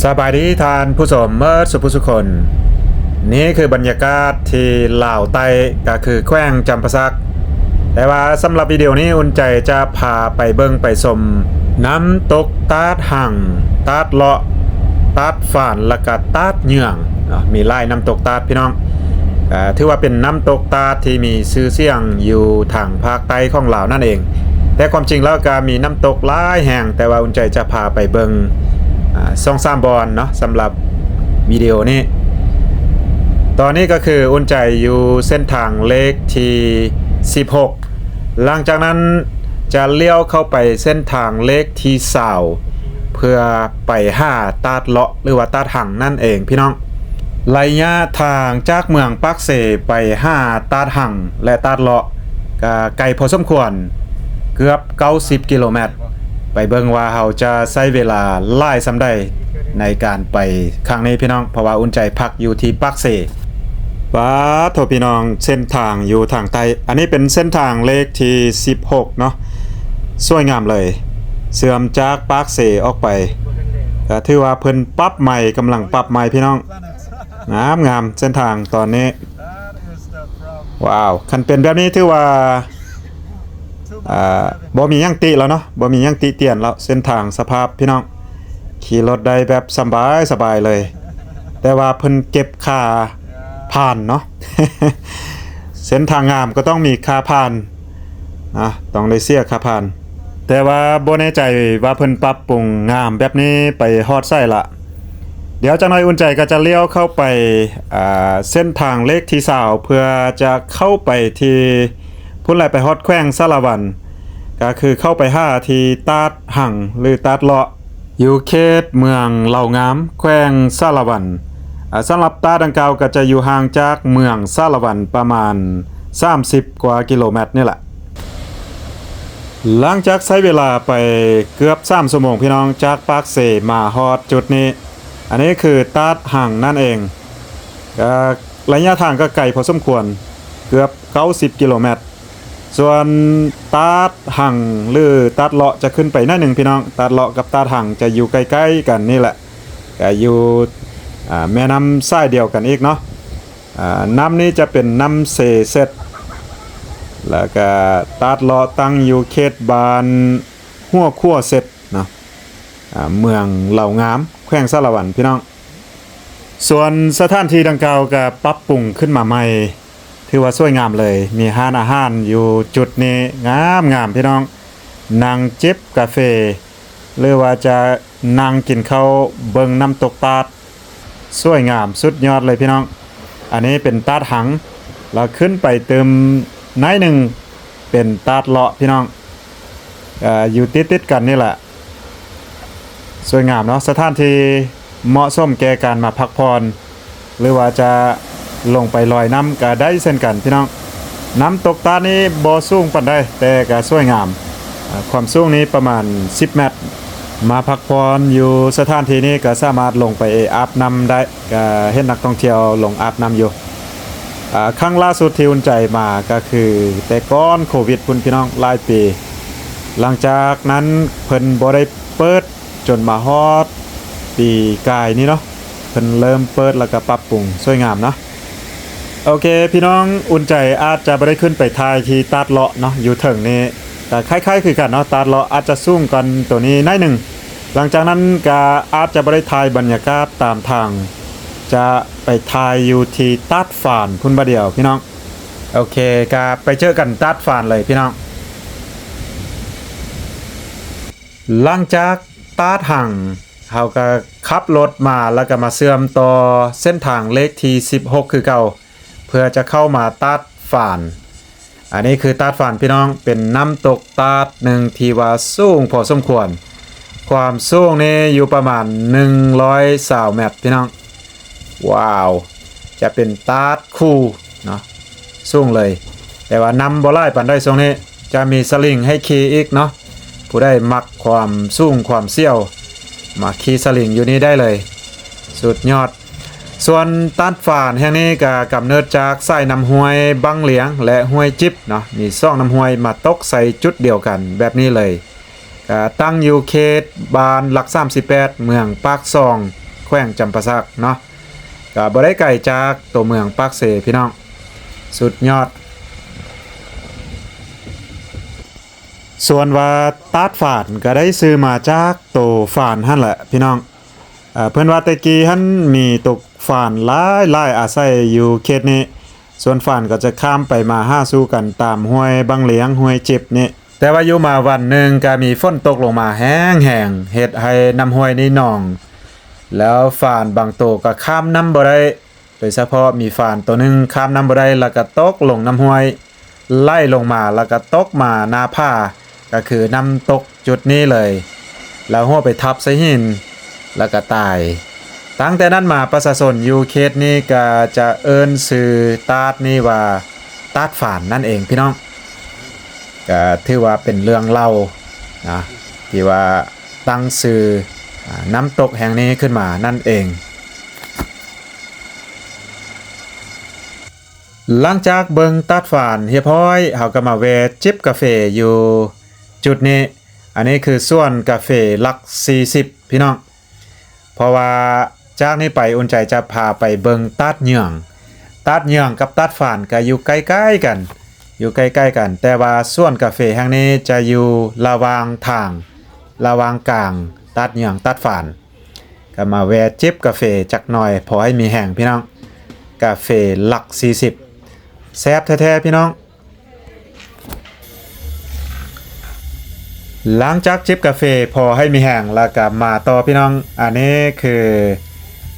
ສະບາຍດີທ່ານຜູ້ຊົມເໝິດສຸຜູ້ສຸຄົນ, ນີ້ຄືບັນຍາກາດທີ່ລາວໃຕ້ ກໍຄືແຂວງຈຳປາສັກ. ແຕ່ວ່າສຳລັບວິດີໂອນີ້ ອຸ່ນໃຈຈະພາໄປເບິ່ງໄປຊົມນ້ຳຕົກຕາດຫັ່ງ, ຕາດເລາະ, ຕາດຝານ ແລະກະຕາດເຍືອງເນາະ. ມີຫຼາຍນ້ຳຕົກຕາດພີ່ນ້ອງ. ອ່າ ຖືວ່າເປັນນ້ຳຕົກຕາດທີ່ມີຊື່ສຽງຢູ່ທາງພາກໃຕ້ຂອງລາວນັ້ນເອງ. ແຕ່ຄວາມຈິງແລ້ວກໍມີນ້ຳຕົກຫຼາຍແຫ່ງ, ແຕ່ວ່າອຸ່ນໃຈຈະພາໄປເບິ່ງ ອ່າ ສອງສາມບ່ອນເນາະ ສຳລັບວິດີໂອນີ້. ຕອນນີ້ກໍຄືອຸ່ນໃຈຢູ່ເສັ້ນທາງເລກທີສິບຫົກ, ຫຼັງຈາກນັ້ນຈະລ້ຽວເຂົ້າໄປເສັ້ນທາງເລກທີຊາວ ເພື່ອໄປຫາຕາດເລາະ ຫຼືວ່າຕາດຫັ່ງນັ້ນເອງພີ່ນ້ອງ. ໄລຍະທາງຈາກເມືອງປາກເຊໄປຫາຕາດຫັ່ງ ແລະ ຕາດເລາະ ກະໄກພໍສົມຄວນ, ເກືອບເກົ້າສິບກິໂລແມັດ. ໄປເບິ່ງວ່າເຮົາຈະໃຊ້ເວລາຫຼາຍສ່ຳໃດໃນການໄປຄັ້ງນີ້ພີ່ນ້ອງ, ເພາະວ່າອຸ່ນໃຈພັກຢູ່ທີ່ປາກເຊ. ປາດໂທ້ພີ່ນ້ອງ, ເສັ້ນທາງຢູ່ທາງໃຕ້. ອັນນີ້ເປັນເສັ້ນທາງເລກທີສິບຫົກເນາະ, ສວຍງາມເລີຍ, ເຊື່ອມຈາກປາກເຊອອກໄປ. ກໍຖືວ່າເພິ່ນປັບໃໝ່, ກຳລັງປັບໃໝ່ພີ່ນ້ອງ. ງາມໆ ເສັ້ນທາງຕອນນີ້. ວ້າວ, ຄັນເປັນແບບນີ້ຖືວ່າ ອ່າ ບໍ່ມີຫຍັງຕິແລ້ວເນາະ, ບໍ່ມີຫຍັງຕິຕຽນແລ້ວ. ເສັ້ນທາງສະພາບພີ່ນ້ອງ, ຂີ່ລົດໄດ້ແບບສະບາຍສະບາຍເລີຍ, ແຕ່ວ່າເພິ່ນເກັບຄ່າຜ່ານເນາະ. ເສັ້ນທາງງາມກໍຕ້ອງມີຄ່າຜ່ານນະ, ຕ້ອງໄດ້ເສຍຄ່າຜ່ານ. ແຕ່ວ່າບໍ່ແນ່ໃຈວ່າເພິ່ນປັບປຸງງາມແບບນີ້ໄປຮອດໃສລະ. ດຽວຈັກໜ້ອຍອຸ່ນໃຈກໍຈະລ້ຽວເຂົ້າໄປ ອ່າ ເສັ້ນທາງເລກທີຊາວ ເພື່ອຈະເຂົ້າໄປທີ່ພຸ້ນແຫຼະ, ໄປຮອດແຂວງສາລະວັນ, ກໍຄືເຂົ້າໄປຫາທີ່ຕາດຫັ່ງ ຫຼື ຕາດເລາະ ຢູ່ເຂດເມືອງເລົ່າງາມ ແຂວງສາລະວັນ. ອ່າ ສຳລັບຕາດດັ່ງກ່າວກໍຈະຢູ່ຫ່າງຈາກເມືອງສາລະວັນປະມານສາມສິບກວ່າກິໂລແມັດນີ້ແຫຼະ. ຫຼັງຈາກໃຊ້ເວລາໄປເກືອບສາມຊົ່ວໂມງພີ່ນ້ອງ, ຈາກປາກເຊມາຮອດຈຸດນີ້. ອັນນີ້ຄືຕາດຫັ່ງນັ້ນເອງ. ກໍໄລຍະທາງກໍໄກພໍສົມຄວນ, ເກືອບເກົ້າສິບກິໂລແມັດ. ສ່ວນຕາດຫັ່ງ ຫຼື ຕາດເລາະຈະຂຶ້ນໄປໜ້ອຍໜຶ່ງພີ່ນ້ອງ. ຕາດເລາະກັບຕາດຫັ່ງຈະຢູ່ໃກ້ໆກັນນີ້ແຫຼະ, ກໍຢູ່ ອ່າ ແມ່ນ້ຳສາຍດຽວກັນອີກເນາະ. ອ່າ ນ້ຳນີ້ຈະເປັນນ້ຳເຊເຊັດ, ແລ້ວກະຕາດເລາະຕັ້ງຢູ່ເຂດບ້ານຫົວຂົວເຊັດເນາະ, ອ່າ ເມືອງເລົ່າງາມ ແຂວງສາລະວັນພີ່ນ້ອງ. ສ່ວນສະຖານທີ່ດັ່ງກ່າວກະປັບປຸງຂຶ້ນມາໃໝ່, ຖືວ່າສວຍງາມເລີຍ. ມີຮ້ານອາຫານຢູ່ຈຸດນີ້ງາມໆ ພີ່ນ້ອງ, ນັ່ງຈິບກາເຟ ຫຼືວ່າຈະນັ່ງກິນເຂົ້າເບິ່ງນ້ຳຕົກຕາດ, ສວຍງາມສຸດຍອດເລີຍພີ່ນ້ອງ. ອັນນີ້ເປັນຕາດຫັ່ງ, ແລ້ວຂຶ້ນໄປຕື່ມໜ້ອຍໜຶ່ງເປັນຕາດເລາະພີ່ນ້ອງ. ເອີ ຢູ່ຕິດໆກັນນີ້ແຫຼະ, ສວຍງາມເນາະ. ສະຖານທີ່ເໝາະສົມແກ່ການມາພັກຜ່ອນ ຫຼືວ່າຈະລົງໄປລອຍນ້ຳກໍໄດ້ເຊັ່ນກັນພີ່ນ້ອງ. ນ້ຳຕົກຕາດນີ້ບໍ່ສູງປານໃດ, ແຕ່ກໍສວຍງາມ. ອາ ຄວາມສູງນີ້ປະມານສິບແມັດ. ມາພັກຜ່ອນຢູ່ສະຖານທີ່ນີ້ກໍສາມາດລົງໄປອາບນ້ຳໄດ້, ກໍເຫັນນັກທ່ອງທ່ຽວລົງອາບນ້ຳຢູ່. ອາ ຄັ້ງລ່າສຸດທີ່ອຸ່ນໃຈມາກໍຄືແຕ່ກ່ອນໂຄວິດພຸ້ນພີ່ນ້ອງ, ຫຼາຍປີ. ຫຼັງຈາກນັ້ນເພິ່ນບໍ່ໄດ້ເປີດ ຈົນມາຮອດປີກາຍນີ້ເນາະ, ເພິ່ນເລີ່ມເປີດແລ້ວກໍປັບປຸງສວຍງາມເນາະ. ໂອເຄ ພີ່ນ້ອງ, ອຸ່ນໃຈອາດຈະບໍ່ໄດ້ຂຶ້ນໄປຖ່າຍທີ່ຕາດເລາະເນາະ, ຢູ່ເທິງນີ້ກໍຄ້າຍໆຄືກັນເນາະ. ຕາດເລາະອາດຈະສູງກວ່າໂຕນີ້ໜ້ອຍໜຶ່ງ. ຫຼັງຈາກນັ້ນກໍອາດຈະບໍ່ໄດ້ຖ່າຍບັນຍາກາດຕາມທາງ, ຈະໄປຖ່າຍຢູ່ທີ່ຕາດຝານພຸ້ນບາດດຽວ ພີ່ນ້ອງ. ໂອເຄ, ກໍໄປເຈີກັນຕາດຝານເລີຍ ພີ່ນ້ອງ. ຫຼັງຈາກຕາດຫັ່ງ, ເຮົາກໍຂັບລົດມາ ແລ້ວກໍມາເຊື່ອມຕໍ່ເສັ້ນທາງເລກທີສິບຫົກຄືເກົ່າ ເພື່ອຈະເຂົ້າມາຕາດຝານ. ອັນນີ້ຄືຕາດຝານ ພີ່ນ້ອງ, ເປັນນ້ຳຕົກຕາດໜຶ່ງທີ່ວ່າສູງພໍສົມຄວນ. ຄວາມສູງນີ້ຢູ່ປະມານໜຶ່ງຮ້ອຍຊາວແມັດ ພີ່ນ້ອງ. ວ້າວ, ຈະເປັນຕາດຄູເນາະ, ສູງເລີຍ. ແຕ່ວ່ານ້ຳບໍ່ຫຼາຍປານໃດຊ່ວງນີ້, ຈະມີສະລິງໃຫ້ຂີ່ອີກເນາະ. ຜູ້ໃດມັກຄວາມສູງຄວາມສ່ຽວ, ມາຂີ່ສະລິງຢູ່ນີ້ໄດ້ເລີຍ, ສຸດຍອດ. ສ່ວນຕາດຝານແຫ່ງນີ້ກໍກຳເນີດຈາກສາຍນ້ຳຫ້ວຍບັ້ງຫຼຽງ ແລະ ຫ້ວຍຈິບເນາະ, ມີສອງນ້ຳຫ້ວຍມາຕົກໃສ່ຈຸດດຽວກັນແບບນີ້ເລີຍ. ກໍຕັ້ງຢູ່ເຂດບ້ານຫຼັກສາມສິບແປດ ເມືອງປາກຊ່ອງ ແຂວງຈຳປາສັກເນາະ ກໍບໍ່ໄດ້ໄກຈາກຕົວເມືອງປາກເຊພີ່ນ້ອງ ສຸດຍອດ. ສ່ວນວ່າຕາດຝານກໍໄດ້ຊື່ມາຈາກໂຕຝານຫັ້ນແຫຼະພີ່ນ້ອງ. ເອີ ເພິ່ນວ່າແຕ່ກີ້ຫັ້ນມີຕົກຝານຫຼາຍໆ ອາໄສຢູ່ເຂດນີ້. ສ່ວນຝານກໍຈະຂ້າມໄປມາຫາສູ່ກັນຕາມຫ້ວຍບັງຫຼຽງ, ຫ້ວຍຈິບນີ້. ແຕ່ວ່າຢູ່ມາວັນໜຶ່ງກໍມີຝົນຕົກລົງມາແຮງໆ ເຮັດໃຫ້ນ້ຳຫ້ວຍນີ້ໜອງ ແລ້ວຝານບາງໂຕກໍຂ້າມນ້ຳບໍ່ໄດ້. ໂດຍສະເພາະມີຝານໂຕໜຶ່ງຂ້າມນ້ຳບໍ່ໄດ້ ແລ້ວກໍຕົກລົງນ້ຳຫ້ວຍ ໄຫຼລົງມາ ແລ້ວກໍຕົກມາໜ້າຜາ ກໍຄືນ້ຳຕົກຈຸດນີ້ເລີຍ ແລ້ວຫົວໄປທັບໃສ່ຫີນ ແລ້ວກໍຕາຍ. ຕັ້ງແຕ່ນັ້ນມາປະຊາຊົນຢູ່ເຂດນີ້ກໍຈະເອີ້ນຊື່ຕາດນີ້ວ່າຕາດຝານນັ້ນເອງພີ່ນ້ອງ. ກໍຖືວ່າເປັນເລື່ອງເລົ່ານະ ທີ່ວ່າຕັ້ງຊື່ ອາ ນ້ຳຕົກແຫ່ງນີ້ຂຶ້ນມານັ້ນເອງ. ຫຼັງຈາກເບິ່ງຕາດຝານຮຽບຮ້ອຍ ເຮົາກໍມາແວ່ຈິບກາເຟຢູ່ຈຸດນີ້. ອັນນີ້ຄືສວນກາເຟຫຼັກສີ່ສິບພີ່ນ້ອງ. ເພາະວ່າຈາກນີ້ໄປອຸ່ນໃຈຈະພາໄປເບິ່ງຕາດເຍືອງ. ຕາດເຍືອງກັບຕາດຝານກໍຢູ່ໃກ້ໆກັນ ຢູ່ໃກ້ໆກັນ ແຕ່ວ່າສວນກາເຟແຫ່ງນີ້ຈະຢູ່ລະຫວ່າງທາງ ລະຫວ່າງກາງຕາດເຍືອງ ຕາດຝານ. ກໍມາແວ່ຈິບກາເຟຈັກໜ່ອຍ ພໍໃຫ້ມີແຮງພີ່ນ້ອງ. ກາເຟຫຼັກສີ່ສິບ ແຊບແທ້ໆພີ່ນ້ອງ. ຫຼັງຈາກຈິບກາເຟພໍໃຫ້ມີແຮງ ແລ້ວກໍມາຕໍ່ພີ່ນ້ອງ. ອັນນີ້ຄື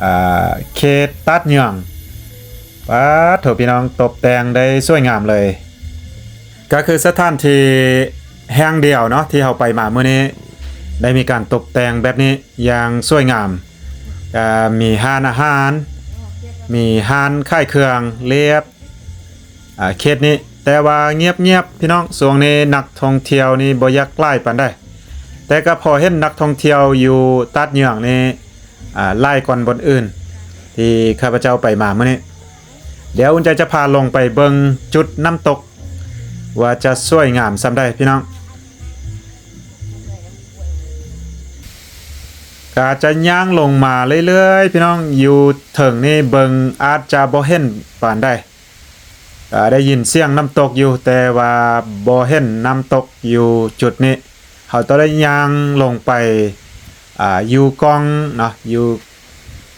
ອາ ເຂດຕາດເຍືອງ. ປາດໂທ້ພີ່ນ້ອງ ຕົບແຕ່ງໄດ້ສວຍງາມເລີຍ. ກໍຄືສະຖານທີ່ແຫ່ງດຽວເນາະ ທີ່ເຮົາໄປມາມື້ນີ້ ໄດ້ມີການຕົບແຕ່ງແບບນີ້ຢ່າງສວຍງາມ. ກໍມີຮ້ານອາຫານ ມີຮ້ານຂາຍເຄື່ອງລຽບ ອາ ເຂດນີ້ ແຕ່ວ່າງຽບໆ ພີ່ນ້ອງ. ຊ່ວງນີ້ນັກທ່ອງທ່ຽວນີ້ບໍ່ຢາກຫຼາຍປານໃດ ແຕ່ກໍພໍເຫັນນັກທ່ອງທ່ຽວຢູ່ຕາດເຍືອງນີ້ ອາ ຫຼາຍກວ່າບ່ອນອື່ນທີ່ຂ້າພະເຈົ້າໄປມາມື້ນີ້. ດຽວອຸ່ນໃຈຈະພາລົງໄປເບິ່ງຈຸດນ້ຳຕົກ ວ່າຈະສວຍງາມສ່ຳໃດພີ່ນ້ອງ. ກະຈະຍ່າງລົງມາເລື້ອຍໆ ພີ່ນ້ອງ. ຢູ່ເທິງນີ້ເບິ່ງອາດຈະບໍ່ເຫັນປານໃດ. ກະໄດ້ຍິນສຽງນ້ຳຕົກຢູ່ ແຕ່ວ່າບໍ່ເຫັນນ້ຳຕົກຢູ່ຈຸດນີ້. ເຮົາຕ້ອງໄດ້ຍ່າງລົງໄປ ອາ ຢູ່ກ້ອງເນາະ ຢູ່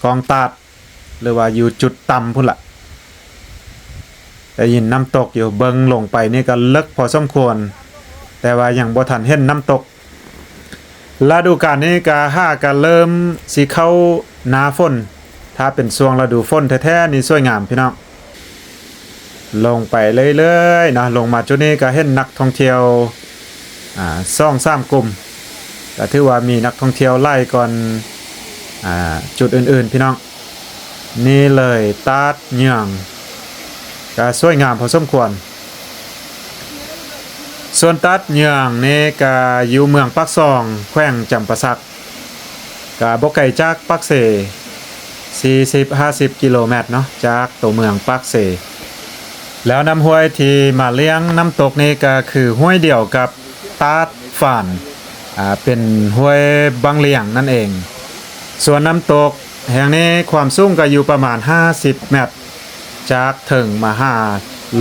ກ້ອງຕາດ ຫຼືວ່າຢູ່ຈຸດຕ່ຳພຸ້ນລະ. ໄດ້ຍິນນ້ຳຕົກຢູ່ ເບິ່ງລົງໄປນີ້ກໍເລິກພໍສົມຄວນ ແຕ່ວ່າຍັງບໍ່ທັນເຫັນນ້ຳຕົກ. ລະດູການນີ້ກໍຫາກະເລີ່ມຊິເຂົ້າໜ້າຝົນ. ຖ້າເປັນຊ່ວງລະດູຝົນແທ້ໆນີ້ສວຍງາມພີ່ນ້ອງ. ລົງໄປເລື້ອຍໆເນາະ ລົງມາຈຸດນີ້ກໍເຫັນນັກທ່ອງທ່ຽວ ອາ ສອງສາມກຸ່ມ ກໍຖືວ່າມີນັກທ່ອງທ່ຽວຫຼາຍກ່ອນ ອາ ຈຸດອື່ນໆ ພີ່ນ້ອງ. ນີ້ເລີຍຕາດເຍືອງ ກໍສວຍງາມພໍສົມຄວນ. ສ່ວນຕາດເຍືອງນີ້ກໍຢູ່ເມືອງປາກຊ່ອງ ແຂວງຈຳປາສັກ. ກະບໍ່ໄກຈາກປາກເຊ ສີ່ສິບ ຫ້າສິບກິໂລແມັດເນາະ ຈາກໂຕເມືອງປາກເຊ. ແລ້ວນ້ຳຫ້ວຍທີ່ມາລ້ຽງນ້ຳຕົກນີ້ກະຄືຫ້ວຍດຽວກັບຕາດຝານ ອາ ເປັນຫ້ວຍບັງຫຼຽງນັ້ນເອງ. ສ່ວນນ້ຳຕົກແຫ່ງນີ້ຄວາມສູງກະຢູ່ປະມານຫ້າສິບແມັດ ຈາກເທິງມາຫາ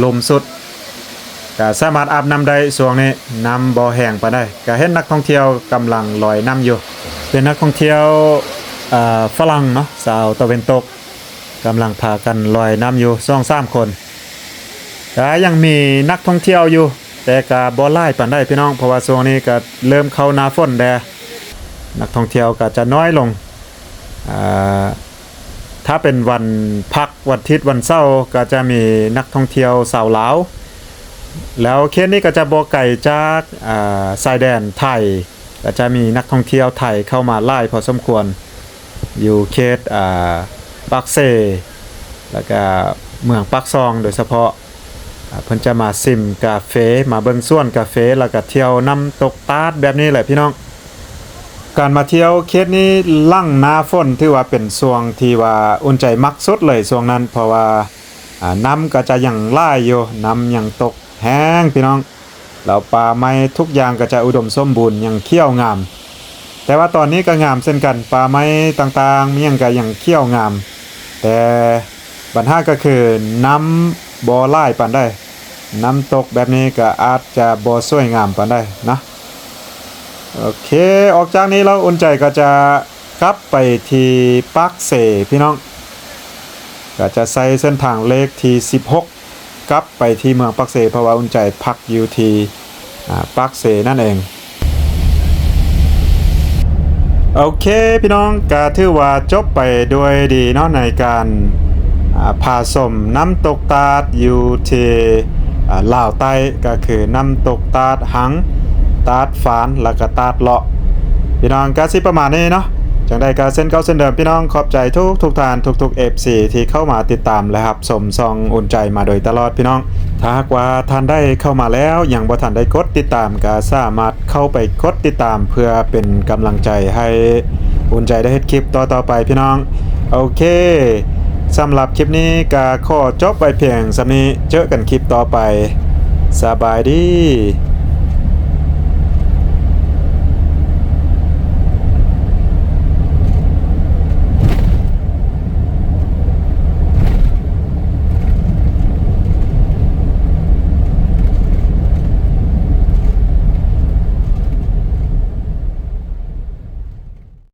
ລຸ່ມສຸດ ກະສາມາດອາບນ້ຳໄດ້. ຊ່ວງນີ້ນ້ຳບໍ່ແຮງປານໃດ ກະເຫັນນັກທ່ອງທ່ຽວກຳລັງລອຍນ້ຳຢູ່ ເປັນນັກທ່ອງທ່ຽວ ເອີ ຝຣັ່ງເນາະ ຊາວຕາເວັນຕົກ ກຳລັງພາກັນລອຍນ້ຳຢູ່ສອງສາມຄົນ. ກະຍັງມີນັກທ່ອງທ່ຽວຢູ່ ແຕ່ກະບໍ່ຫຼາຍປານໃດພີ່ນ້ອງ ເພາະວ່າຊ່ວງນີ້ກະເລີ່ມເຂົ້າໜ້າຝົນແດ່ ນັກທ່ອງທ່ຽວກໍຈະນ້ອຍລົງ. ເອີ ຖ້າເປັນວັນພັກ ວັນທິດ ວັນເສົາ ກໍຈະມີນັກທ່ອງທ່ຽວຊາວລາວ. ແລ້ວເຂດນີ້ກໍຈະບໍ່ໄກຈາກ ເອີ ຊາຍແດນໄທ ກໍຈະມີນັກທ່ອງທ່ຽວໄທເຂົ້າມາຫຼາຍພໍສົມຄວນ ຢູ່ເຂດ ເອີ ປາກເຊ ແລ້ວກະເມືອງປາກຊ່ອງໂດຍສະເພາະ. ອາ ເພິ່ນຈະມາຊິມກາເຟ ມາເບິ່ງສວນກາເຟ ແລ້ວກະທ່ຽວນ້ຳຕົກຕາດແບບນີ້ແຫຼະພີ່ນ້ອງ. ການມາທ່ຽວເຂດນີ້ຫຼັງໜ້າຝົນ ຖືວ່າເປັນຊ່ວງທີ່ວ່າອຸ່ນໃຈມັກສຸດເລີຍຊ່ວງນັ້ນ ເພາະວ່າ ອາ ນ້ຳກໍຈະຍັງຫຼາຍຢູ່ ນ້ຳຍັງຕົກແຮງພີ່ນ້ອງ ແລ້ວປ່າໄມ້ທຸກຢ່າງກໍຈະອຸດົມສົມບູນ ຍັງຂຽວງາມ. ແຕ່ວ່າຕອນນີ້ກໍງາມເຊັ່ນກັນ, ປ່າໄມ້ຕ່າງໆ ມີຫຍັງກໍຍັງຂຽວງາມ, ແຕ່ບັນຫາກໍຄືນ້ຳບໍ່ຫຼາຍປານໃດ, ນ້ຳຕົກແບບນີ້ກໍອາດຈະບໍ່ສວຍງາມປານໃດນະ. ໂອເຄ, ອອກຈາກນີ້ແລ້ວອຸ່ນໃຈກໍຈະກັບໄປທີ່ປາກເຊພີ່ນ້ອງ, ກໍຈະໃຊ້ເສັ້ນທາງເລກທີສິບຫົກ ກັບໄປທີ່ເມືອງປາກເຊ ເພາະວ່າອຸ່ນໃຈພັກຢູ່ທີ່ ອາ ປາກເຊນັ້ນເອງ. ໂອເຄພີ່ນ້ອງ, ກະຖືວ່າຈົບໄປດ້ວຍດີເນາະ ໃນການ ອາ ພາຊົມນ້ຳຕົກຕາດຢູ່ທີ່ ອາ ລາວໃຕ້, ກະຄືນ້ຳຕົກຕາດຫັງ, ຕາດຟານ ແລ້ວກະຕາດເລາະ. ພີ່ນ້ອງ ກະຊິປະມານນີ້ເນາະ. ຈັ່ງໃດກະເຊັ່ນເກົ່າເຊັ່ນເດີມ ພີ່ນ້ອງ, ຂອບໃຈທຸກໆທ່ານ ທຸກໆເອັບຊີ ທີ່ເຂົ້າມາຕິດຕາມ ແລະ ຮັບຊົມຊ່ອງອຸ່ນໃຈມາໂດຍຕະຫຼອດພີ່ນ້ອງ. ຖ້າຫາກວ່າທ່ານໃດເຂົ້າມາແລ້ວ ຍັງບໍ່ທັນໄດ້ກົດຕິດຕາມ ກໍສາມາດເຂົ້າໄປກົດຕິດຕາມ ເພື່ອເປັນກຳລັງໃຈໃຫ້ອຸ່ນໃຈໄດ້ເຮັດຄລິບຕໍ່ໆໄປພີ່ນ້ອງ. ໂອເຄ, ສຳລັບຄລິບນີ້ກໍຂໍຈົບໄວ້ພຽງສ່ຳນີ້, ເຈີກັນຄລິບຕໍ່ໄປ, ສະບາຍດີ.